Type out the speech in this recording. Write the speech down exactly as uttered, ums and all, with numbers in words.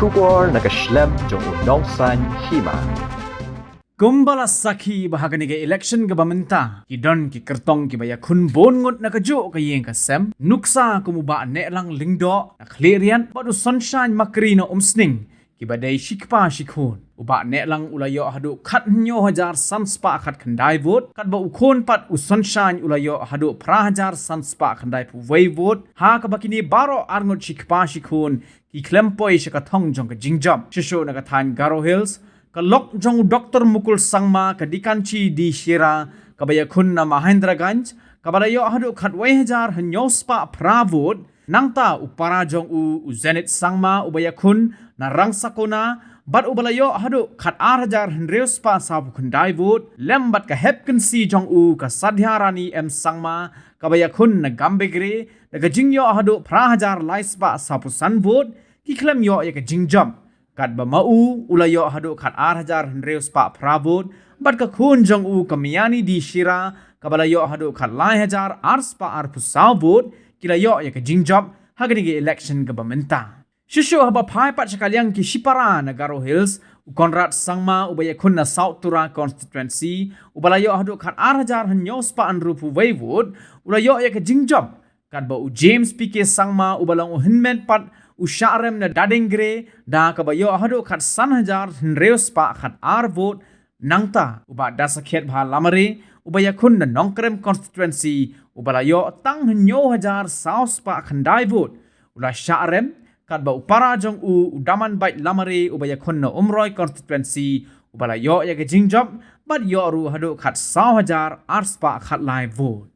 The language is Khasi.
Khubor na ka shlem jong u Nongsaiñ Hima. Kumba la sakhi ba ha kane ka election kaba mynta ki don ki kyrtong kiba ïakhun bun ngut na kajuh ka ïing ka sem, nuksa kum u Bah Nehlang Lyngdoh na Khliehriat bad u Sonshaiñ Makri na Umsning, kiba dei shi kpa shi khun. U Bah Nehlang u la ïoh haduh khathynñiew hajar san spah khatkhyndai vote, katba u khun pat u Sonshaiñ u la ïoh haduh phra hajar san spah khyndaiphew wei vote, ha kaba kine baroh arngut shi kpa shi khun ki khlem poi sha ka thong jong ka jingjop. Shuh shuh na ka thaiñ Garo Hills, ka lok jong u Doktor Mukul Sangma, ka Dikanchi D Shira, kaba ïakhun na Mahendraganj, kaba la ïoh haduh khatwei hajar hynñiew spah phra vote. Nangta u para jong u, u Zenith Sangma, uba ïakhun na Rangsakona, bad uba la ïoh haduh khatar hajar hynriew spah sawphew khyndai vote, lem bad ka hepkynsi jong u, ka Sadhiarani M Sangma, kaba ïakhun na Gambegre, da ka jingïoh haduh phra hajar lai spah sawphew san vote, ki khlem ïoh ïa ka jingjop. Katba ma u, u la ïoh haduh khatar hajar hynriew spah phra vote, bad ka khun jong u, ka Miani D Shira, kaba la ïoh haduh khatlai hajar ar spah arphew saw vote, ki la ïoh ïa ka jingjop ha kane ka election kaba mynta. Shuh shuh haba phai pat sha ka liang ki shipara na Garo Hills, u Conrad Sangma, uba ïakhun na South Tura Constituency, uba la ïoh haduh khatar hajar hynñiew spah hynriewphew wei vote, u la ïoh ïa ka jingjop. Katba u James P K Sangma, uba long u hynmen pat u shahrem na Dadengre, da kaba ïoh haduh khatsan hajar hynriew spah khatar vote. Nangta u Bah Dasakhiatbha Lamare, uba ïakhun na Nongkrem Constituency, uba la ïoh tang hynñiew hajar saw spah khyndai vote, u la shahrem, katba u para jong u, u Damanbait Lamare, uba ïakhun na Umroi Constituency, uba la ïoh ïa ka jingjop, bad ïoh ruh haduh khatsaw hajar ar spah khatlai vote.